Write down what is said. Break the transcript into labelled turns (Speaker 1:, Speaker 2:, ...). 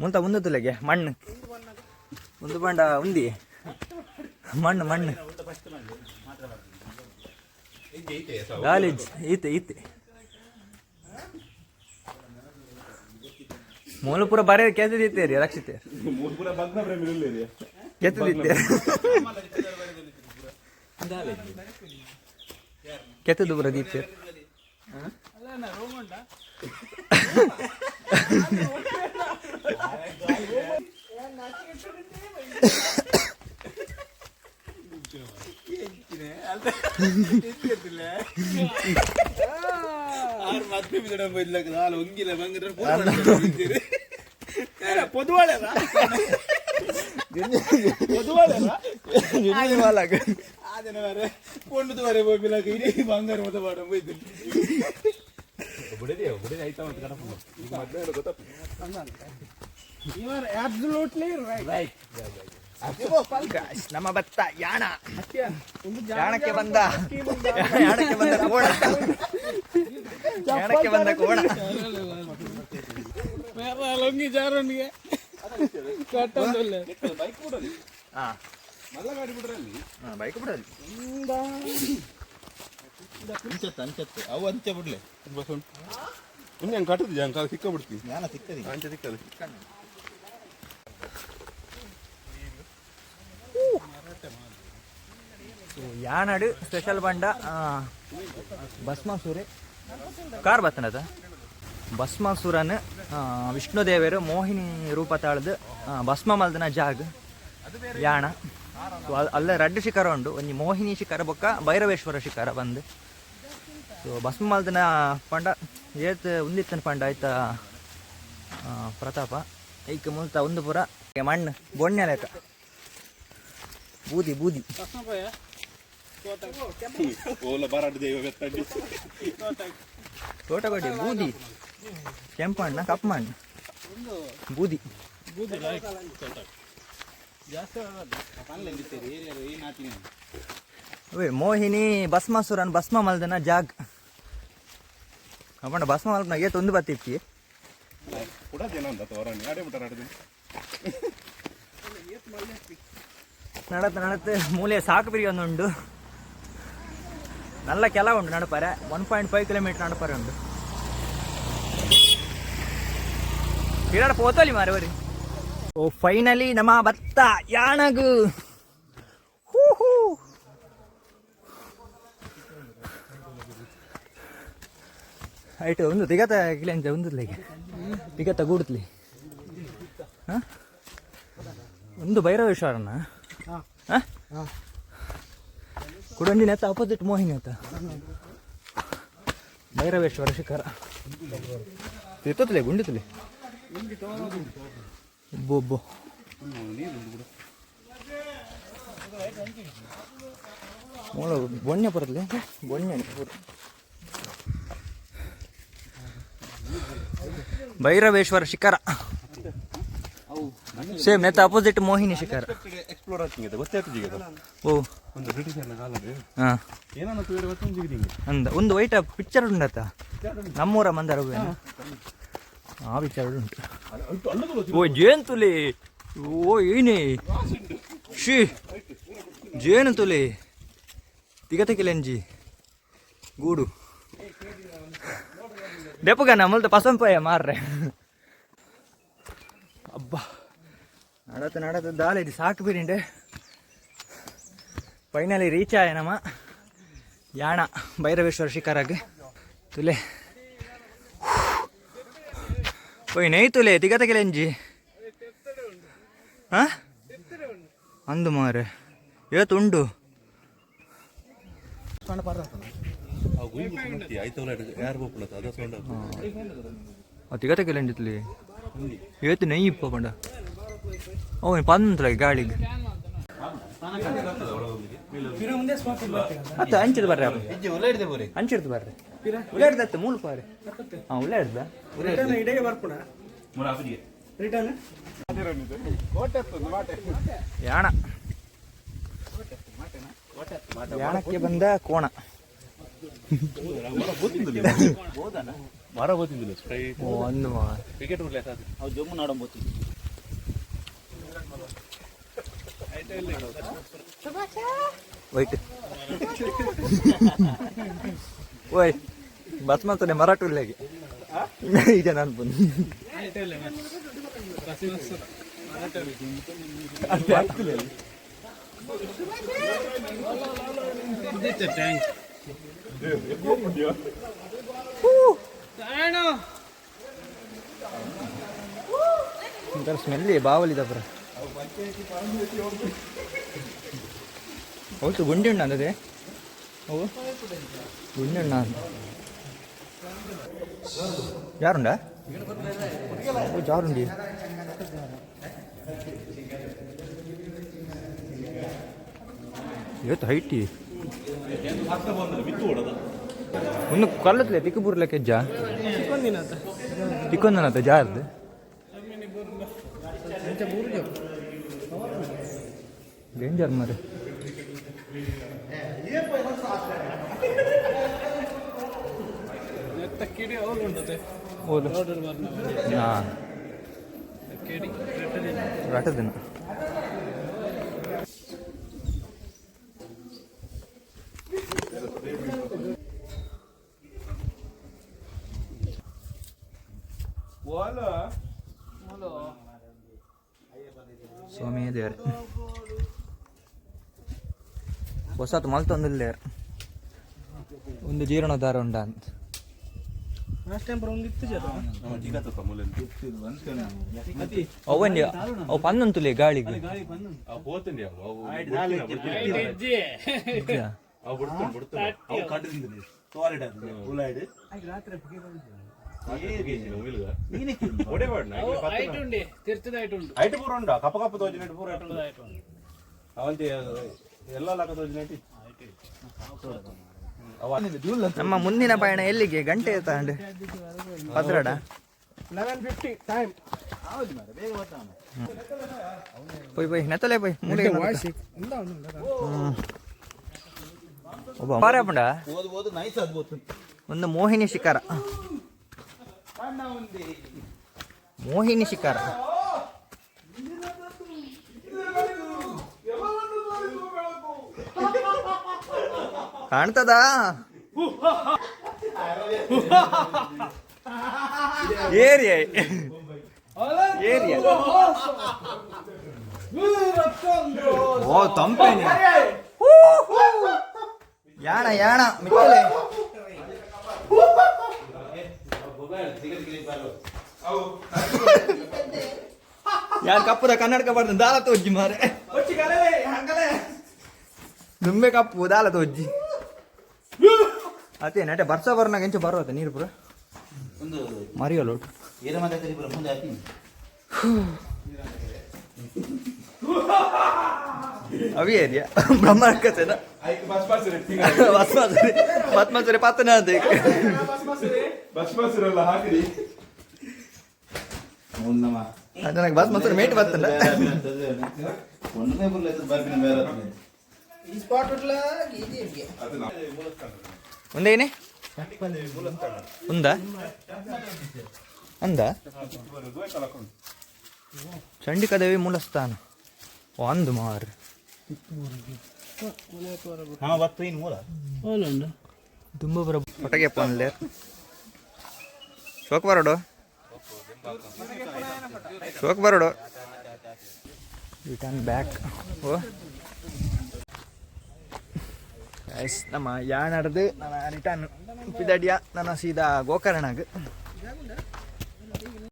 Speaker 1: ಮುಂತ ಉಂದತುಲೆಗೆ ಮಣ್ಣು ಒಂದು ಬಂಡ ಉಂದಿ ಮಣ್ಣು ಮಣ್ಣು ಕಾಲೇಜ್ ಈತೆ ಈತೆ ಮೂಲ ಪೂರ ಬರೇ ಕೆತ್ತದಿತ್ತೇರಿ ರಕ್ಷಿತೆ ಕೆತ್ತದಿತ್ತೆ ಕೆತ್ತದು ಪೂರ ದೀಪ್ತೆ.
Speaker 2: You are absolutely right.
Speaker 1: ನಮ್ಮ ಭತ್ತ ಯಾಣ. ಯಾಣಕ್ಕೆ ಬಂದ, ಯಾಣಕ್ಕೆ ಬಂದ ಕೋಣ, ಯಾಣಕ್ಕೆ ಬಂದ ಕೋಣ.
Speaker 2: ಲೊಂಗಿ ಜಾರೊಂದಿಗೆ ಕಟ್ಟೊಂದುಲ್ಲೆ.
Speaker 1: ಹಾ, ಬೈಕ್ ಬಿಡಲಿ.
Speaker 3: ಅಂಚತ್ತು ಅವು ಅಂಚೆ ಬಿಡ್ಲೆ.
Speaker 4: ಒಂಜಿ ಕಟ್ಟುದು ಅಂಕ ಸಿಕ್ಕ ಬಿಡ್ತಿ.
Speaker 3: ಜ್ಞಾನ ಸಿಕ್ಕದಿ.
Speaker 4: ಅಂಚೆ ಸಿಕ್ಕದು.
Speaker 1: ಯಾನಡು ಸ್ಪೆಷಲ್ ಬಂಡ ಭಸ್ಮಾಸುರೆ ಕಾರ್ ಬತ್ತನದ. ಭಸ್ಮಾಸುರನ್ ವಿಷ್ಣು ದೇವರು ಮೋಹಿನಿ ರೂಪ ತಾಳ್ದು ಭಸ್ಮ ಮಲ್ದನ ಜಾಗ್ ಯಾಣ. ಸೊ ಅಲ್ಲೇ ರಡ್ಡು ಶಿಖರ ಉಂಡು, ಒಂಜಿ ಮೋಹಿನಿ ಶಿಖರ ಬೊಕ್ಕ ಭೈರವೇಶ್ವರ ಶಿಖರ ಬಂದು. ಸೊ ಭಸ್ಮ ಮಲ್ದನ ಪಂಡ ಏತ್ ಉಂದಿತ್ತನ ಪಂಡ ಆಯ್ತಾ ಪ್ರತಾಪ ಐಕ್ ಮುಲ್ತ ಒಂದು ಪೂರ ಮಣ್ಣು ಬೊಣ್ಣೆ ಲೆಕ್ಕ, ಬೂದಿ ಬೂದಿ.
Speaker 4: ಓಲ ಬರಾಡ್ ದೈವ ಬೆತ್ತಂಡಿ.
Speaker 1: ತೋಟಗೋಡಿ ಬೂದಿ, ಕೆಂಪು ಮಣ್ಣ ಕಪ್ಪು ಮಣ್ಣು ಬೂದಿ. ಅವೇ ಮೋಹಿನಿ ಭಸ್ಮಾಸುರನ್ ಭಸ್ಮ ಮಲ್ದನ ಜಾಗ್ ಅಪ್ಪಣ್ಣ. ಭಸ್ಮ ಮಲ್ಪನ ಏತ್ ಒಂದು ಬತ್ತಿಪ್ಪಿ.
Speaker 4: ಕೂಡ ಜನ ಅಂತ ತೋರಣಿ ಆಡೆ ಮುಟ್ಟಾರ ಆಡದೆ.
Speaker 1: ನಡತ್ ನಡತ್ ಮೂಲೆ ಸಾಕು ಬಿರಿ ಒಂದುಂಡು. ನಲ್ಲ ಕೆಲ ಉಂಡು ನಡಪಾರೆ. 1.5 ಕಿಲೋಮೀಟರ್ ನಡಪಾರೆ ಉಂಡು. ಪಿರಾಡ ಪೋತಲಿ ಮಾರವರಿ. ಓ, ಫೈನಲಿ ನಮ್ಮ ಭತ್ತ ಯಾಣಗು. ಹೂ ಹೂ. ಆಯ್ತು, ಒಂದು ತಿಗತ ಕಿಲೆಂಚ ಒಂದು ತಿಗತ ಗೂಡುತ್ಲಿ. ಹಾಂ, ಒಂದು ಭೈರವೇಶ್ವರನ ಕುಡಂಜಿನ ಅತ್ತ ಅಪೋಸಿಟ್ ಮೋಹಿನಿ ಅತ್ತ ಭೈರವೇಶ್ವರ ಶಿಖರ ತಿರ್ತತ್ಲೆ ಗುಂಡಿತಲೆ ಒಬ್ಬೊಬ್ಬ. ಮೂಲ ಬೊಣ್ಣೆ ಬರತ್ಲೆ, ಬೊಣ್ಣೆ ಭೈರವೇಶ್ವರ ಶಿಖರ ಸೇಮ್ ನೆತ್ತ ಅಪೋಸಿಟ್ ಮೋಹಿನಿ ಶಿಖರ.
Speaker 4: ಎಕ್ಸ್ಪ್ಲೋರ್ ಆಗ್ತಿದೆ, ಗೊತ್ತಾಗ್ತದೆ.
Speaker 1: ಓ.
Speaker 4: ಒಂದು ಬ್ರಿಟಿಷರ್ನ ಕಾಲದ
Speaker 1: ಹಾಂ.
Speaker 4: ಏನನ್ನ ತೂಯರೆ ಗೊತ್ತೊಂದು ಜಿಗಿದಿಂಗೆ.
Speaker 1: ಅಂದ ಒಂದು ವೈಟ್ ಪಿಕ್ಚರ್ ಉಂಡತ್ತ, ನಮ್ಮೂರ ಮಂದರ ಆ ಪಿಕ್ಚರ್ ಉಂಟು. ಓ ಜೇನು ತುಲಿ, ಓ ಏನೇ she ಜೇನು ತುಲಿ ತಿಗತಕಿಲೆಂಜಿ ಗೂಡು ದೆಪ್ಪಗ ನಮ್ಮಲ್ದ ಪಸಂಪಯ್ಯ ಮಾರ್ರೆ. ಅಬ್ಬಾ, ನಡತ ನಡತ ದಾಲ ಇದು ಸಾಕು ಬಿರಿಂಡೆ. ಫೈನಲಿ ರೀಚ್ ಆಯ ನಮ್ಮ ಯಾಣ ಭೈರವೇಶ್ವರ ಶಿಖರಾಗ. ತುಲೆ ಓಯ್ ನೈ ತುಲೆ ತಿಗತಕಿಲೆಂಜಿ. ಹಾ, ಅಂದು ಮಾರೆ ಇವತ್ತು ಉಂಡು.
Speaker 4: ಯಾರು ಬೋಪುಣ ಅದ ಸೌಂಡ್.
Speaker 1: ತಿಗತಕಿಲೆಂಜಿತ್ಲಿ ಇವತ್ತು ನೈ ಇಪ್ಪ ಪಂಡ ಓ ಪಂದ್ರ ಗಾಳಿಗೆ ಅತ್ತ ಅಂಚಿದ ಬರ್ರೆ. ಅಂಚಿಡ್ದು ಬರ್ರೆ, ಉಳ್ಳಾಡ್ದತ್ತ ಮೂಲ ಪಾರೆ. ಹಾ, ಉಳ್ಳಾಡ್ದ.
Speaker 2: ಇಡೆಗೆ ಬರ್ಪುಣ ರಿಟರ್ನ್.
Speaker 1: ಯಾಣ, ಯಾಣಕ್ಕೆ ಬಂದ ಕೋಣ.
Speaker 4: ಮರ ಬೋತಿಂದಿಲ್ಲ ಸ್ಟ್ರೈಟ್.
Speaker 1: ಒಂದು.
Speaker 4: ಕ್ರಿಕೆಟ್.
Speaker 3: ಅವು ಜಮ್ಮು ನಾಡಂಬೋತಿ.
Speaker 1: ವೈಟ್ ಓಯ್, ಬಸ್ ಮಾತಾನೆ ಮರಾಠುಲ್ಲಾಗೆ ಈಗ ನಾನು ಬಂದು.
Speaker 2: Thanks.
Speaker 1: ಒಂಥರ ಸ್ಮೆಲ್ಲಿ ಬಾವಲಿದಪ್ರ. ಹೌದು, ಗುಂಡಿ ಉಂಡ ಅಂದದೆ. ಅವು ಗುಂಡಿ ಉಂಡ ಅಂತ ಯಾರುಂಡ? ಓ, ಜಾರುಂಡಿ. ಇವತ್ತು ಹೈಟಿ ಒಂದು ಕಲ್ಲತ್ಲೆ ತಿಕ್ಕು ಬುರ್ಲೆ ಕೆಜ್ಜ ತಿಕ್ಕೊಂದನತ ಜಾರ್ದು. ಡೇಂಜರ್ ಮಾರೆ.
Speaker 2: ಕಿಡಿ ಅವ್ರು ಉಂಟತೆ.
Speaker 1: ಹೌದು. ಹಾಂ.
Speaker 2: ಕಿಡಿ.
Speaker 1: ರಟದಿನ. ಸ್ವಾಮಿ ದೇವರೇ, ಹೊಸತು ಮಲ್ತೊಂದಿಲ್ಲ, ಒಂದು ಜೀರ್ಣೋದ್ಧಾರ ಉಂಡ ಅಂತ.
Speaker 2: ಲಾಸ್ಟ್ ಟೈಮ್ ಒಂದು ಇತ್ತು.
Speaker 1: ಅವನ್ಯ ಅವು ಪನ್ನೊಂತುಲೆ ಗಾಳಿಗೆ.
Speaker 3: ಅವು ಕಡ್ದಿಂದಿಲ್ಲ ತೋರಿಡ ಉಲಾಯ್ಡ್.
Speaker 4: ಐಟ್ ಪೂರ ಉಂಡ, ಕಪ್ಪ ಕಪ್ಪ ತೋಜಿನೆಟ್ ಪೂರ ಐಟ್. ಅವಂತಿ ಎಲ್ಲ ಲಕ್ಕ ತೋಜಿನೆಟ್.
Speaker 1: ನಮ್ಮ ಮುಂದಿನ ಪಯಣ ಎಲ್ಲಿಗೆ? ಗಂಟೆ ತಗೊಂಡು ಪದ್ರಡ.
Speaker 2: 11:50 ಟೈಮ್.
Speaker 1: ಪೊಯ್ ಪೊಯ್, ನೆತ್ತಲೆ ಪೊಯ್ ಮೂಲೆ. ಒಬ್ಬ ಪಾರಪಂಡ.
Speaker 3: ಓದು ಓದು, ನೈಸ್ ಅದ್ಭುತ.
Speaker 1: ಒಂದು ಮೋಹಿನಿ ಶಿಖರ, ಮೋಹಿನಿ ಶಿಖರ. ಕಾಣ್ತದಾ? Area area. ಓ, ತಂಪೇನೆ. ಯಾಣ ಯಾಣ ಮಿತ್ತಲೆ. ಯಾರು ಕಪ್ಪುದ ಕನ್ನಡಕ ಬಾರ್ದು ದಾಲ ತೋಜ್ಜಿ ಮಾರೆ. ದುಂಬೆ ಕಪ್ಪು ದಾಲ ತೋಜ್ಜಿ. ಅದೇ ನಟೆ ಬರ್ಸ ಬರ್ನಾಗ ಎಂಚ ಬರೋದ ನೀರು ಪೂರ.
Speaker 3: ಒಂದು
Speaker 1: ಮರಿಯಲ್ಲ ಒಟ್ಟು.
Speaker 3: ಏರ ಮಾತಾಡ್ತಾರೆ ಪೂರ ಮುಂದೆ ಹಾಕಿ.
Speaker 1: ಅವಿ ಏರಿಯಾ ಬ್ರಹ್ಮ ಕತೆನ. ಭಸ್ಮಾಸುರಿ ಭಸ್ಮಾಸುರಿ ಪತ್ತನ ಅಂತ.
Speaker 4: ಭಸ್ಮಾಸುರಲ್ಲ ಹಾಕಿರಿ.
Speaker 3: ನಮ್ಮ
Speaker 1: ನನಗೆ ಭಸ್ಮಾಸುರಿ ಮೇಟ್ ಬರ್ತಲ್ಲ.
Speaker 3: ಒಂದೇ ಬುರ್ಲ ಬರ್ಬಿನ ಬೇರೆ.
Speaker 2: ಈ ಸ್ಪಾಟ್
Speaker 1: ಒಂದೇನೆ ಉಂದ ಅಂದ ಚಂಡಿಕಾದೇವಿ ಮೂಲಸ್ಥಾನ. ಓ, ಅಂದು ಮಾರ್.
Speaker 3: ಹಾ, ಬತ್ತು ಇನ್ ಮೂಲ.
Speaker 1: ತುಂಬ ಬರ ಹೊಟ್ಟೆಗೆ ಪನ್ಲೆ. ಶೋಕ್ ಬರೋಡು, ಶೋಕ್ ಬರೋಡು. Return back. ಓ ಗೈಸ್, ನಮ್ಮ ಯಾಣಡ್ದು ನನ್ನ ರಿಟರ್ನ್ ಪಿದಡಿಯ. ನನ್ನ ಸೀದಾ ಗೋಕರ್ಣಗ್.